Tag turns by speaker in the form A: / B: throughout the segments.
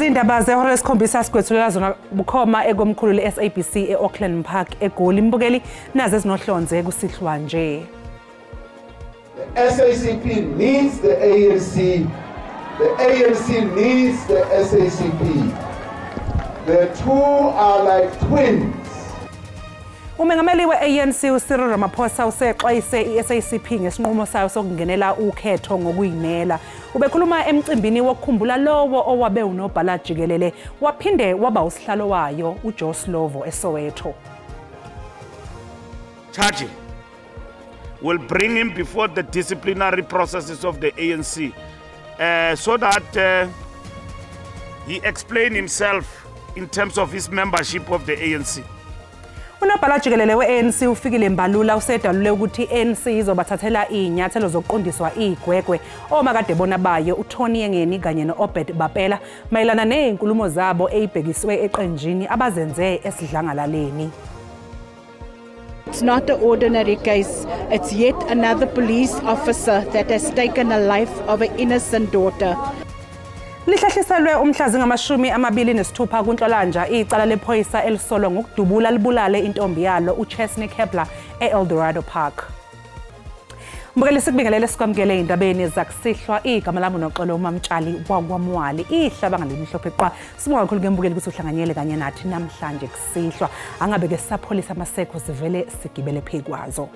A: Lezi indaba zehora lesikhombisa sikwethulela zona bukhoma ekomkhulu le-SABC e-Auckland Park eGoli. Mbukeli, nazi ezinohlonze kusihlwa nje.
B: The SACP needs the ANC. The ANC needs the SACP. The two are like twins.
A: Umengameli we-ANC uCyril Ramaphosa usexwayise i-SACP ngesinqumo sayo sokungenela ukhetho ngokuyimela. Ubekhuluma emcimbini wokukhumbula lowo owabe unobhala jikelele waphinde waba usihlalo wayo uJoe Slovo eSoweto.
C: Charge will bring him before the disciplinary processes of the ANC so that he explain himself in terms of his membership of the ANC.
A: Unobhala jikelele we-ANC uFikile Mbalula usedalule ukuthi i-ANC izobathathela iy'nyathelo zokuqondiswa iy'gwegwe omakadebona bayo uTony Yengeni kanye no-Obed Bapela mayelana ney'nkulumo zabo ey'bhekiswe eqenjini abazenze esidlangalaleni.
D: It's not an ordinary case. It's yet another police officer that has taken the life of an innocent daughter.
A: Lihlehliselwe umhla zingama-26 kuNhlolanja icala lephoyisa elisolwa ngokudubula libulale intombi yalo uChesney Kepler e-Eldorado Park. Mbukeli, sikubingelele sikwamukele ey'ndabeni zakusihlwa. Igama lami uNoxolo uMamtshali wakwaMwali, ihlabanga lemhlophe qwa. Sibonga kakhulu ke mbukeli ukuthi uhlanganyele kanye nathi namhlanje kusihlwa. Angabe-ke sisapholisa amaseko, sivele sigibele phezu kwazo.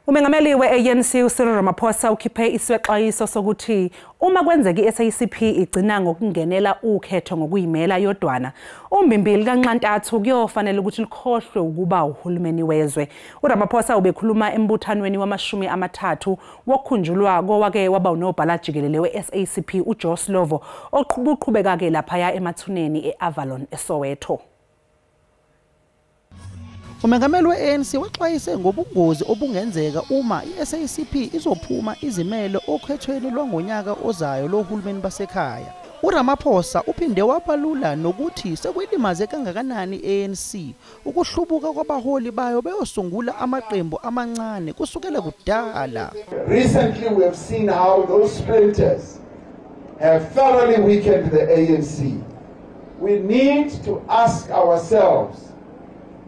A: Umengameli we-ANC uCyril Ramaphosa ukhiphe iswexwayiso sokuthi uma kwenzeka i-SACP igcina ngokungenela ukhetho ngokuyimela yodwana, umbimbili kaNxantathu kuyofanele ukuthi likhohlwe ukuba uhulumeni wezwe. uRamaphosa ubekhuluma embuthanweni wama-30 wokukhunjulwa kowake waba unobhala jikelele we-SACP uJoe Slovo oqhubeka-ke laphaya emathuneni e-Avalon eSoweto.
E: Umengameli we-ANC waxwayise ngobungozi obungenzeka uma i-SACP izophuma izimele okhethweni lwangonyaka ozayo lohulumeni basekhaya. uRamaphosa uphinde wabalula nokuthi sekuyilimaze kangakanani i-ANC ukuhlubuka kwabaholi bayo beyosungula amaqembu amancane kusukela kudala.
B: Recently we have seen how those splinters have thoroughly weakened the ANC. We need to ask ourselves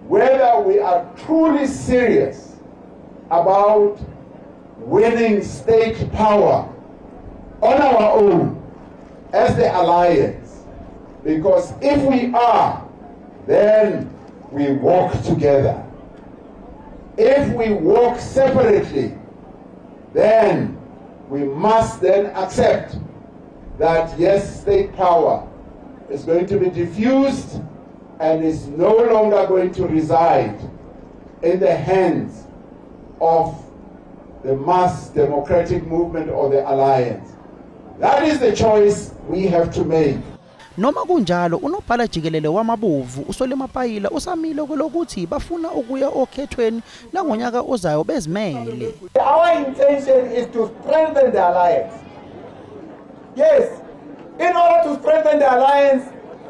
B: whether we are truly serious about winning state power on our own as the alliance. Because if we are, then we walk together. If we walk separately, then we must then accept that yes, state power is going to be diffused and is no longer going to reside in the hands of the mass democratic movement or the alliance. That is the choice we have to make.
E: Noma kunjalo, unobhala jikelele wamabovu uSolly Mapaila usamile kwelokuthi bafuna ukuya okhethweni langonyaka ozayo bezimele.
F: Our intention is to strengthen the alliance. Yes, in order to strengthen the alliance,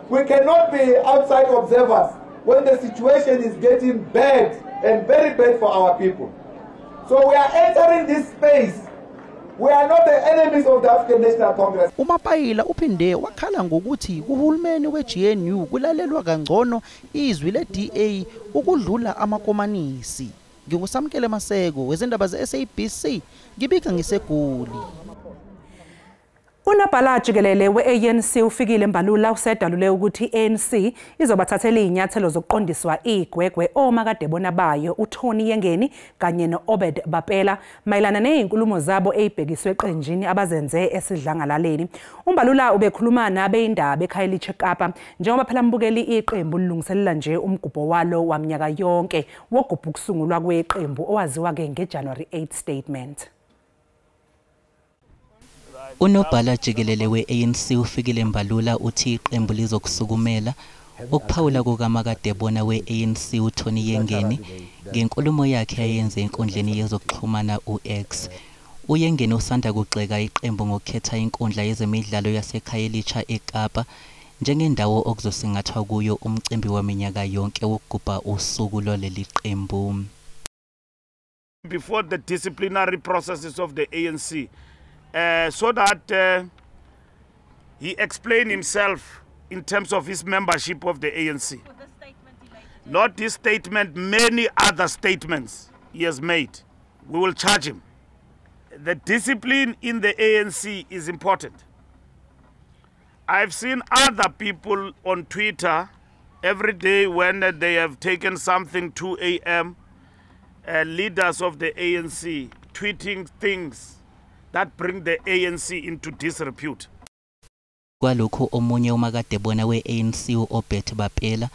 F: we cannot be outside observers when the situation is getting bad and very bad for our people. So we are entering this space. We are not the enemies of the African National Congress.
E: UMapaila uphinde wakhala ngokuthi kuhulumeni we-GNU kulalelwa kangcono izwi le-DA ukudlula amakomanisi. NginguSamkele Maseko wezindaba ze-SABC, ngibika ngiseGoli.
A: Unobhala jikelele we-ANC uFikile Mbalula usedalule ukuthi i-ANC izobathathela iy'nyathelo zokuqondiswa iy'gwegwe omakadebona bayo uTony Yengeni kanye no-Obed Bapela mayelana ney'nkulumo zabo ey'bhekiswe eqenjini abazenze esidlangalaleni. UMbalula ubekhuluma nabeyindaba eKhayelitsha eKapa njengoba phela mbukeli iqembu lilungiselela nje umgubho walo waminyaka yonke wogubha ukusungulwa kweqembu owaziwa-ke nge-January 8 statement.
G: Unobhala jikelele we-ANC uFikile Mbalula uthi iqembu lizokusukumela ukuphawula kukamakadebona we-ANC uTony Yengeni ngenkulumo yakhe ayenze enkundleni yezokuxhumana u-X. UYengeni usanda kugxeka iqembu ngokukhetha inkundla yezemidlalo yaseKhayelitsha eKapa njengendawo okuzosingathwa kuyo umcimbi waminyaka yonke wokugubha usuku lwaleli qembu.
C: Before the disciplinary processes of the ANC, so that he explained himself in terms of his membership of the ANC. Not this statement, many other statements he has made. We will charge him. The discipline in the ANC is important. I've seen other people on Twitter every day when they have taken something 2 a.m., leaders of the ANC tweeting things that bring the ANC into disrepute.
G: Kwalokho omunye umakadebona we-ANC u-Obed Bapela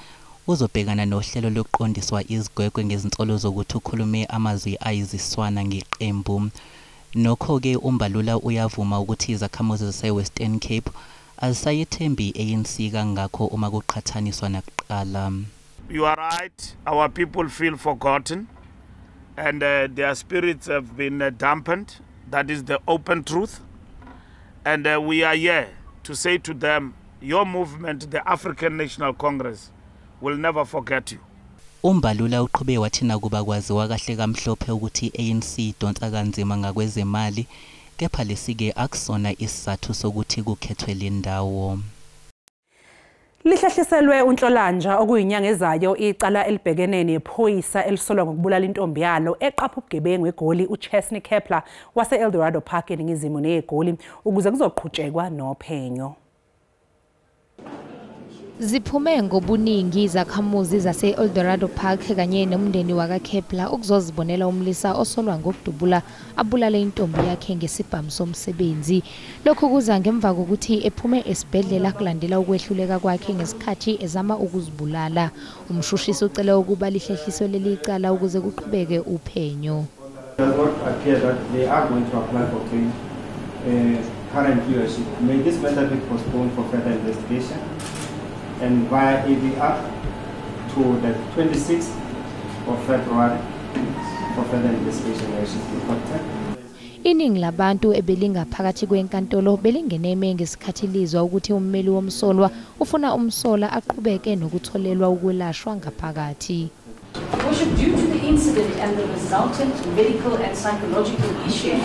G: uzobhekana nohlelo lokuqondiswa izigwegwe ngezinsolo zokuthi ukhulume amazwi ayiziswana ngeqembu. Nokho-ke uMbalula uyavuma ukuthi izakhamuzi zase-Western Cape azisayethembi i-ANC kangakho uma kuqhathaniswa nakuqala.
C: You are right, our people feel forgotten and their spirits have been dampened. That is the open truth. And we are here to say to them, your movement, the African National Congress, will never forget you.
G: UMbalula uqhube wathi nakuba kwaziwa kahle kamhlophe ukuthi i-ANC idonsa kanzima ngakwezemali, kepha lesi-ke akusona isizathu sokuthi kukhethwe le ndawo.
A: Lihlehliselwe uNhlolanja okuyinyanga ezayo icala elibhekene nephoyisa elisolwa ngokubulala intombi yalo eqapha ubugebengu eGoli uChesney Kepler wase-Eldorado Park eNingizimu neGoli ukuze kuzoqhutshekwa nophenyo.
H: Ziphume ngobuningi izakhamuzi zase-Eldorado Park kanye nomndeni wakaKepler ukuzozibonela umlisa osolwa ngokudubula abulale intombi yakhe ngesibhamu somsebenzi. Lokhu kuza ngemva kokuthi ephume esibhedlela kulandela ukwehluleka kwakhe ngesikhathi ezama ukuzibulala. Umshushisi ucele ukuba lihlehliswe leli cala ukuze kuqhubeke uphenyo.
I: Does not appear that they are going to apply for bail currently. May this matter be postponed for further investigation and via AVR to the 26th of February for further investigation.
H: Iningi labantu ebelingaphakathi kwenkantolo belingeneme ngesikhathi lizwa ukuthi ummeli womsolwa ufuna umsola aqhubeke nokutholelwa ukwelashwa ngaphakathi.
J: Worship, due to the incident and the resultant medical and psychological issues,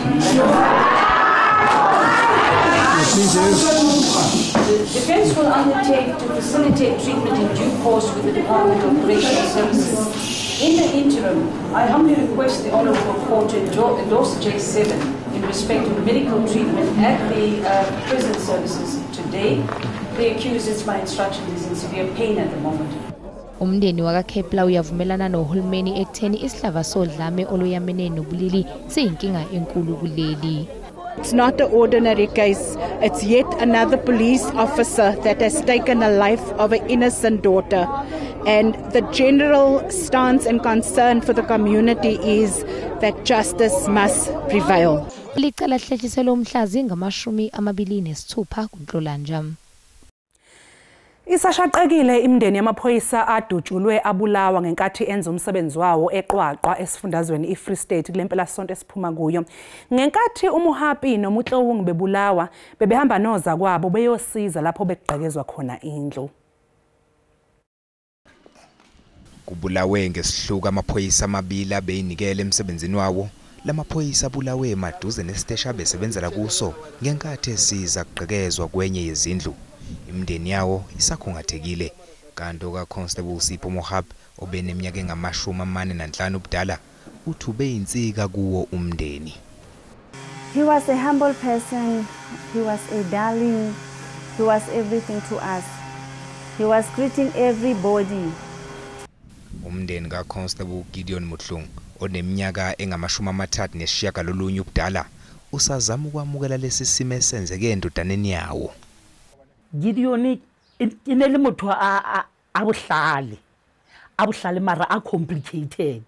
J: the defense will undertake to facilitate treatment in due course with the Department of Correctional Services. In the interim, I humbly request the Honourable Court to endorse J7 in respect of medical treatment at the prison services today. The accused, it's my instruction, is in severe pain at the moment.
H: Umndeni wakaKepler uyavumelana nohulumeni ekutheni isihlava sodlame oluyamene nobulili siyinkinga enkulu kuleli.
D: It's not an ordinary case. It's yet another police officer that has taken the life of an innocent daughter. And the general stance and concern for the community is that justice must prevail.
H: Licala lihlehliselwe umhla zingama-26 kuNhlolanja.
A: Isashaqekile imindeni yamaphoyisa adutshulwe abulawa ngenkathi enza umsebenzi wawo eQwaqwa esifundazweni iFree State kule mpelasonto esiphuma kuyo. Ngenkathi uMuhapi noMutlowung bebulawa bebehamba noza kwabo beyosiza lapho bekugqekezwa khona indlu.
K: Kubulawe ngesihluku amaphoyisa amabili abeyinikele emsebenzini wawo. Lamaphoyisa abulawe maduze nesiteshi abesebenzela kuso ngenkathi esiza kugqekezwa kwenye yezindlu. Imindeni yawo isakhungathekile. Kanti okaConstable Sipho Mohab obeneminyaka engama-45 ubudala uthi ubeyinsika kuwo umndeni.
L: He was a humble person, he was a darling, he was everything to us. He was greeting everybody.
K: Umndeni kaConstable Gideon Mutlung oneminyaka engama-39 ubudala usazama ukwamukela lesi simo esenzeke endodaneni yawo.
M: Gideon e ne le motho a bohlale mara a complicated.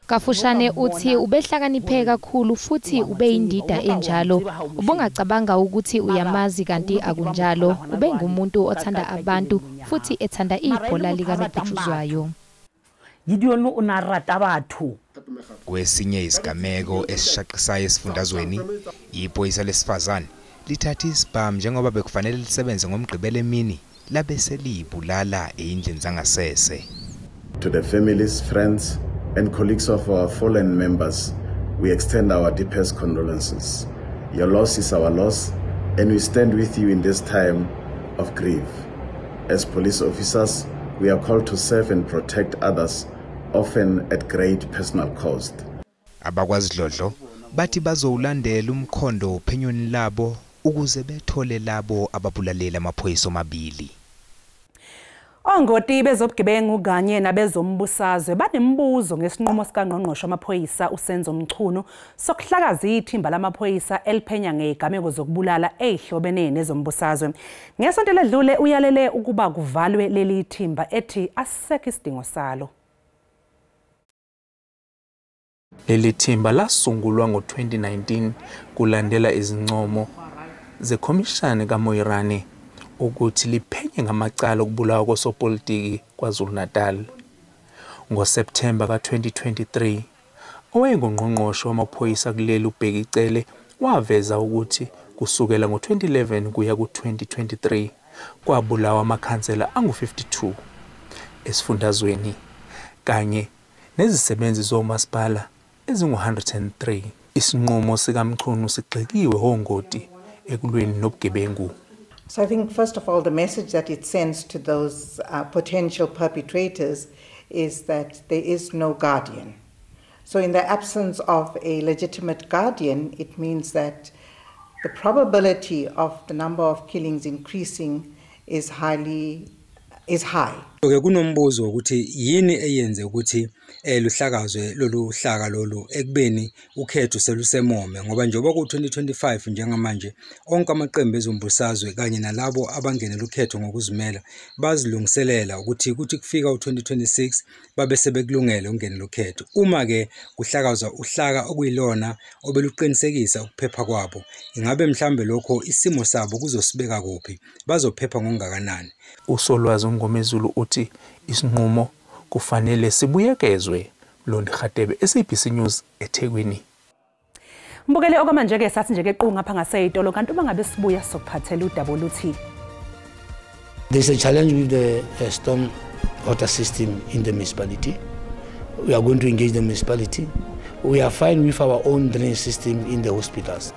H: Kafushane uthi ubehlakaniphe kakhulu futhi ubeyindida enjalo. Ubungacabanga ukuthi uyamazi kanti akunjalo. Ubengumuntu othanda abantu futhi ethanda ibhola likanobhutshuzwayo.
M: Gideon o na rata batho.
K: Kwesinye isigameko esishaqisayo esifundazweni, iphoyisa lesifazane lithatha isibhamu njengoba bekufanele lisebenze ngomgqibelo emini labe selibulala eyindlini zangasese.
N: To the families, friends and colleagues of our fallen members, We extend our deepest condolences. Your loss is our loss, and we stand with you in this time of grief. As police officers, we are called to serve and protect others, often at great personal cost.
K: Abakwasidlodlo bathi bazowulandela umkhondo ophenyweni labo ukuze bethole labo ababulalela amaphoyisa omabili.
A: Ongoti bezobugebengu kanye nabezombusazwe banembuzo ngesinqumo sikangqongqoshe wamaphoyisa uSenzo Mchunu sokuhlakaza ithimba lamaphoyisa eliphenya ngezigameko zokubulala ezihlobene nezombusazwe. Ngesonto eledlule uyalele ukuba kuvalwe leli thimba ethi asisekho isidingo salo.
O: Leli thimba lasungulwa ngo-2019 kulandela izincomo zekhomishani kaMoirane ukuthi liphenye ngamacala okubulawa kosopolitiki KwaZulu-Natal. NgoSepthemba ka-2023, owayengungqongqoshe wamaphoyisa kuleli uBheki Cele waveza ukuthi kusukela ngo-2011 kuya ku-2023 kwabulawa amakhansela angu-52 esifundazweni kanye nezisebenzi zomasipala ezingu-103. Isinqumo sikaMchunu sigxekiwe ongoti ekulweni nobugebengu.
P: So I think, first of all, the message that it sends to those potential perpetrators is that there is no guardian. So in the absence of a legitimate guardian, it means that the probability of the number of killings increasing is high.
Q: Ke kunombuzo ukuthi yini eyenze ukuthi luhlakazwe lolu hlaka lolu ekubeni ukhetho selusemome, ngoba njengoba ku-2025 njengamanje onke amaqembu ezombusazwe kanye nalabo abangenela ukhetho ngokuzimela bazilungiselela ukuthi kuthi kufika u-2026 babe sebekulungele ukungenela ukhetho. Uma ke kuhlakazwa uhlaka okuyilona obeluqinisekisa ukuphepha kwabo, ingabe mhlambe lokho isimo sabo kuzosibeka kuphi, bazophepha ngokungakanani?
O: Usolwazi Mngomezulu uthi isinqumo kufanele sibuyekezwe. Londi Khatebe, SABC News, eThekwini.
A: Mbukele okwamanje ke sathi nje ke qu ngapha ngaseyitolo, kanti uma ngabe sibuya sokuphathela udaba oluthi
R: There's a challenge with the storm water system in the municipality. We are going to engage the municipality. We are fine with our own drainage system in the hospitals.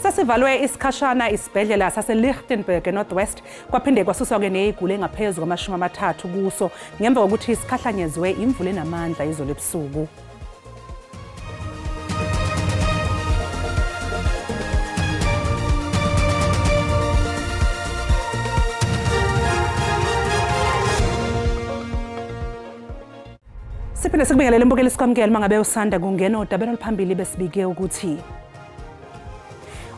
A: Sasivalwe isikhashana isibhedlela sase-Lichtenburg eNorth West kwaphinde kwasuswa-ke ney'guli engaphezu kwama-30 kuso ngemva kokuthi sikhahlanyezwe imvula enamandla izolo ebusuku. Siphinde sikubingelele mbukeli sikwamukele uma ngabe usanda kungena odabeni oluphambili besibike ukuthi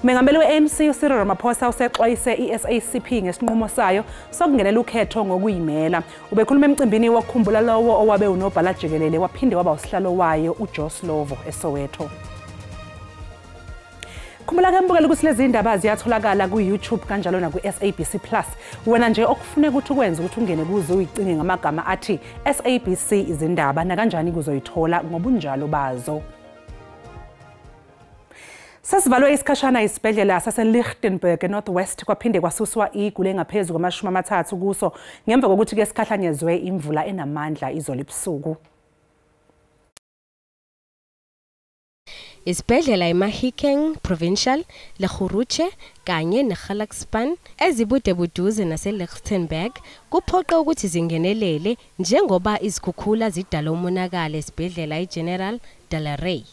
A: Umengameli we-ANC uCyril Ramaphosa usexwayise i-SACP ngesinqumo sayo sokungenela ukhetho ngokuyimela. Ubekhuluma emcimbini wokukhumbula lowo owabe unobhala jikelele waphinde waba usihlalo wayo uJoe Slovo eSoweto. Khumbula ke mbukeli ukuthi lezi ndaba ziyatholakala ku-YouTube kanjalo naku-SABC Plus. Wena nje okufuneka ukuthi ukwenze ukuthi ungene kuzo uyicinge ngamagama athi SABC izindaba nakanjani kuzoyithola ngobunjalo bazo. Sasivalwe isikhashana isibhedlela sase-Lichtenburg eNorth West kwaphinde kwasuswa iguli engaphezu kwama-30 kuso ngemva kokuthi ke sikhahlanyezwe imvula enamandla izolo ebusuku.
S: Isibhedlela iMahikeng Provincial, Lehurutshe kanye neGalaxpan ezibude buduze nase-Lichtenburg kuphoqe ukuthi zingenelele njengoba izikhukhula zidala umonakalo esibhedlela iGeneral Dalaray.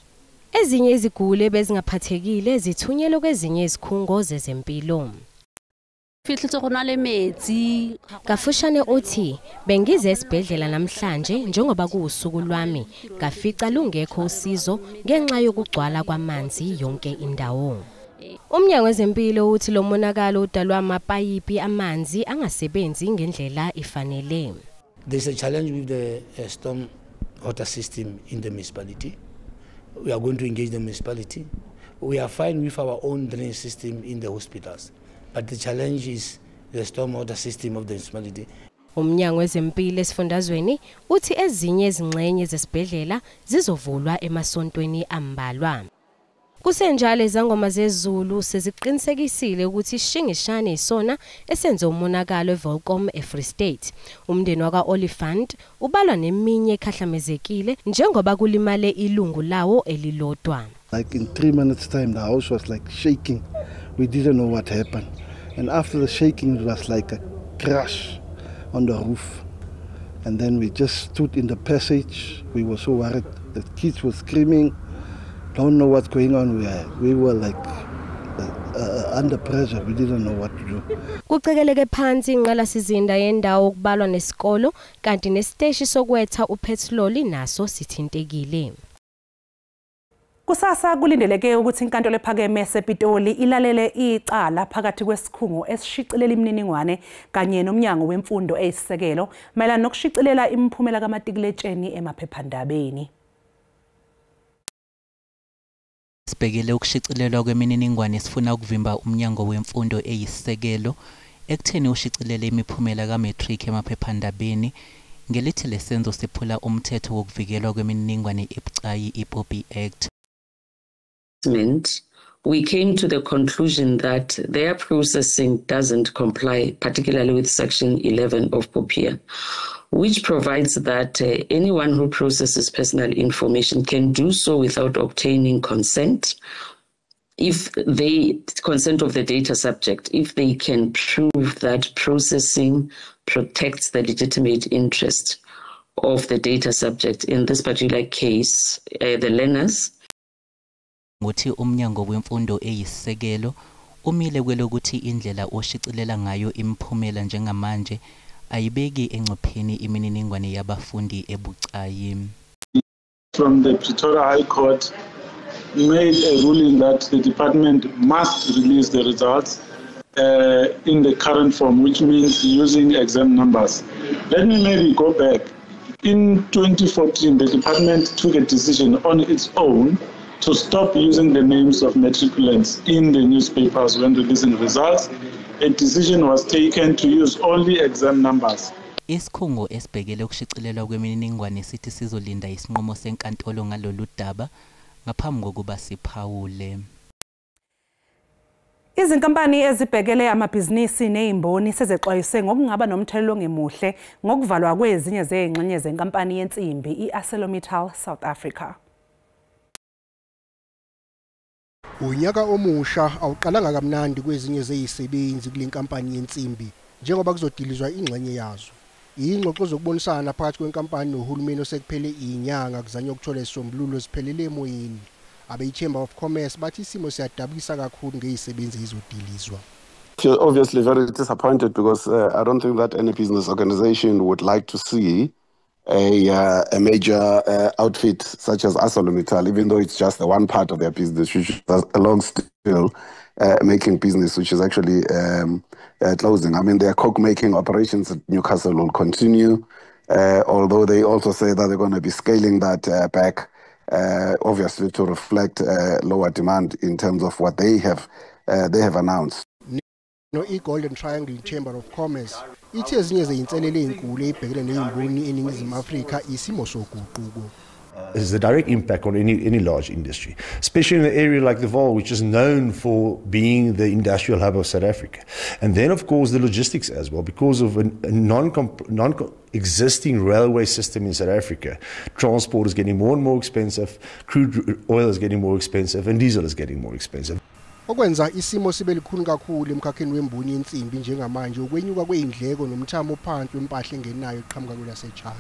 S: Ezinye iziguli bezingaphathekile zithunyelwe kwezinye izikhungo zezempilo. Kafushane uthi bengize esibhedlela namhlanje njengoba kuwusuku lwami ngafica lungekho usizo ngenxa yokugcwala kwamanzi yonke indawo. Umnyango wezempilo uthi lo monakalo udalwa amapayipi amanzi angasebenzi ngendlela efanele.
R: There's a challenge with the storm water system in the municipality. We are going to engage the municipality. We are fine with our own drainage system in the hospitals, but the challenge is the storm water system of the municipality.
S: Umnyango wezempilo esifundazweni uthi ezinye izingxenye zesibhedlela zizovulwa emasontweni ambalwa. Kusenjalo izangoma zezulu seziqinisekisile ukuthi ishingishane isona esenze umonakalo eVolkom eFree State. Umndeni wakwa-Oliphant ubalwa neminye ekhahlamezekile njengoba kulimale ilungu lawo elilodwa.
T: Like in 3 minutes time the house was like shaking. We didn't know what happened. And after the shaking it was like a crash on the roof. And then we just stood in the passage. We were so worried. The kids were screaming. Don't know what's going on. We were like under pressure. We didn't know what to do.
S: Kucekeleke phansi inqalasizinda yendawo okubalwa nesikolo kanti nesiteshi sokwetha upetroli naso sithintekile.
A: Kusasa kulindeleke ukuthi inkantolo ephakeme yasePitoli ilalele icala phakathi kwesikhungo esishicilela imininingwane kanye nomnyango wemfundo eyisisekelo mayelana nokushicilela imiphumela kamatikuletsheni emaphephandabeni.
G: Sibhekele ukushicilelwa kwemininingwane sifuna ukuvimba umnyango wemfundo eyisisekelo ekutheni ushicilele imiphumela ka-matric emaphephandabeni ngelithi lesenzo siphula umthetho wokuvikelwa kwemininingwane ebucayi iPOPI Act.
U: We came to the conclusion that their processing doesn't comply, particularly with Section 11 of POPIA, which provides that anyone who processes personal information can do so without obtaining consent, if they consent of the data subject, if they can prove that processing protects the legitimate interest of the data subject. In this particular case, the learners.
G: Ngothi umnyango wemfundo eyisisekelo umile kwelokuthi indlela oshicilela ngayo imiphumela njengamanje ayibeki engcupheni imininingwane yabafundi ebucayi.
V: From the Pretoria High Court made a ruling that the department must release the results in the current form, which means using exam numbers. Let me maybe go back. In 2014, the department took a decision on its own to stop using the names of matriculants in the newspapers when releasing results. A decision was taken to use only exam numbers.
G: Isikhungo esibhekele ukushicilelwa kwemininingwane sithi sizolinda isinqumo senkantolo ngalolu daba ngaphambi kokuba siphawule.
A: Izinkampani ezibhekele amabhizinisi nezimboni sezexwayise ngokungaba nomthelelo ongemuhle ngokuvalwa kwezinye zezingxenye zenkampani yensimbi i-ArcelorMittal South Africa.
W: Unyaka omusha awuqalanga kamnandi kwezinye zezisebenzi kule nkampani yensimbi njengoba kuzodilizwa ingxenye yazo. Ingxoxo zokubonisana phakathi kwenkampani nohulumeni osekuphele inyanga kuzanywa ukuthola isisombululo siphelele emoyeni. Abe-Chamber of Commerce bathi isimo siyadabukisa kakhulu ngezisebenzi ezizodilizwa.
X: Obviously very disappointed because I don't think that any business organization would like to see a major outfit such as ArcelorMittal, even though it's just the one part of their business, which is along still making business, which is actually closing. I mean, their coke-making operations at Newcastle will continue, although they also say that they're going to be scaling that back, obviously to reflect lower demand in terms of what they have announced.
W: No, i-Golden Triangle Chamber of Commerce ithi ezinye zezinselele ezinkulu ezibhekene nezimboni eNingizimu Afrika isimo soguquko.
Y: Is the direct impact on any large industry, especially in an area like the Vaal, which is known for being the industrial hub of South Africa. And then, of course, the logistics as well, because of a non-existing railway system in South Africa. Transport is getting more and more expensive, crude oil is getting more expensive, and diesel is getting more expensive.
W: Okwenza isimo sibe likhulu kakhulu emkhakheni wemboni yensimbi njengamanje ukwenyuka kwezindleko nomthamo ophansi wempahla engenayo eqhamuka kwelaseChina.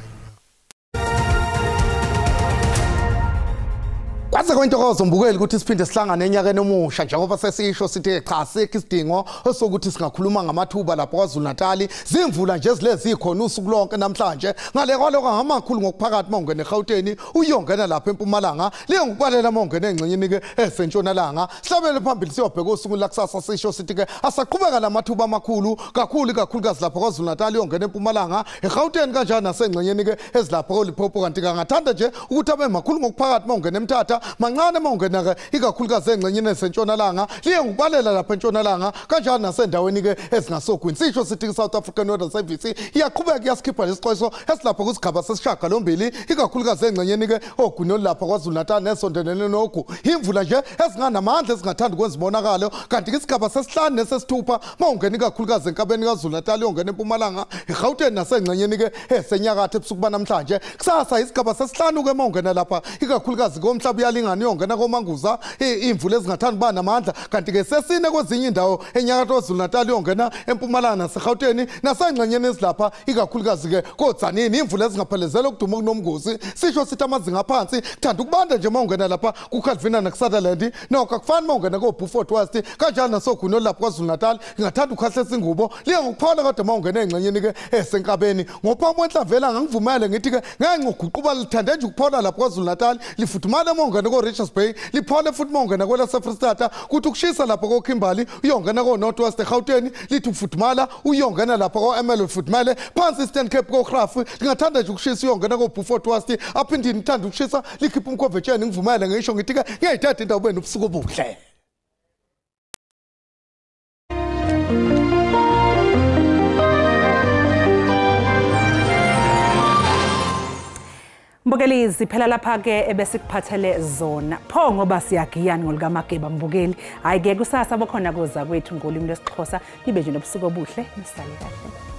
Z: Kwaze kwentokozo mbukeli ukuthi siphinde sihlangane enyakeni omusha njengoba sesisho sithi cha asikho isidingo sokuthi singakhuluma ngamathuba lapho KwaZulu Natal. Zimvula nje zilezi zikhona usuku lonke namhlanje ngale kwaloko ngamakhulu ngokuphakathi mawungena eGauteng uyongena lapha eMpumalanga liyongibalela mawungena engxenyeni ke esentshonalanga. Sihlabele phambili siyobheka usuku lakusasa sisho sithi ke asaqhubeka lamathuba amakhulu kakhulu kakhulukazi lapha KwaZulu Natal uyongena eMpumalanga eGauteng kanjani nasengxenyeni ke ezilapha koLimpopo. Kanti kangathanda nje ukuthi abe makhulu ngokuphakathi mawungena eMthatha Mancane mawungena ke ikakhulukazi engxenyeni esentshonalanga, liye ngokubalela lapha entshonalanga kanjalo nasendaweni ke ezingasogwini. Sisho sithi South African Weather Service iyaqhubeka iyasikhipha lesixwayiso esilapha kusigaba sesishiyagalombili ikakhulukazi engxenyeni ke ogwini olapha KwaZulu Natal nesondelene nogu. Imvula nje ezinganamandla ezingathanda ukwenza ibonakalo. Kanti isigaba sesihlanu nesesithupha mawungena ikakhulukazi enkabeni kaZulu Natal yongena eMpumalanga, eGauteng nasengxenyeni ke esenyakatho ebusuku banamhlanje. Kusasa isigaba sesihlanu ke mawungena lapha ikakhulukazi komhlaba uyalingana uyongena koManguza, imvula ezingathanda kuba namandla. Kanti ke sesine kwezinye indawo enyakatho KwaZulu Natal yongena eMpumalanga naseGauteng nasengxenyeni ezilapha ikakhulukazi ke koDzanini, imvula ezingaphelezela ukuduma okunomngozi. Sisho sithi amazinga aphansi kuthanda ukubanda nje mawungena lapha kuCalvina nakuSutherland, nokho akufani mawungena koBeaufort West kanjalo nasogwini olapha KwaZulu Natal ingathanda ukhahlesa ingubo liye ngokuphola. Kodwa mawungena engxenyeni ke esenkabeni ngophambi kwenhlavela ngangivumele ngithi ke ngenxa uguquba lithande nje ukuphola lapha KwaZulu Natal, lifudumala mawungena ko-Richards Bay, liphole futhi mawungena kwelase-Free kuthi ukushisa lapha koKimberley uyongena ko-North West eGauteng lithi ufudumala, uyongena lapha ko-Ermelo lifudumale phansi Eastern Cape ko-Graaf lingathanda nje ukushisa uyongena ko-Beaufort West, aphinde nithanda ukushisa likhiphe umkhovetsheni. Ngivumele ngisho ngithi ke ngiyayithatha indawo benu ubusuku obuhle.
A: Mbukeli, ziphela lapha ke ebesikuphathele zona. Pho ngoba siyagiyani ngolukaMageba mbukeli. Hayi ke kusasa bokhona kuza kwethu ngolimi lwesiXhosa. Nibe nje nobusuku obuhle, nisale kahle.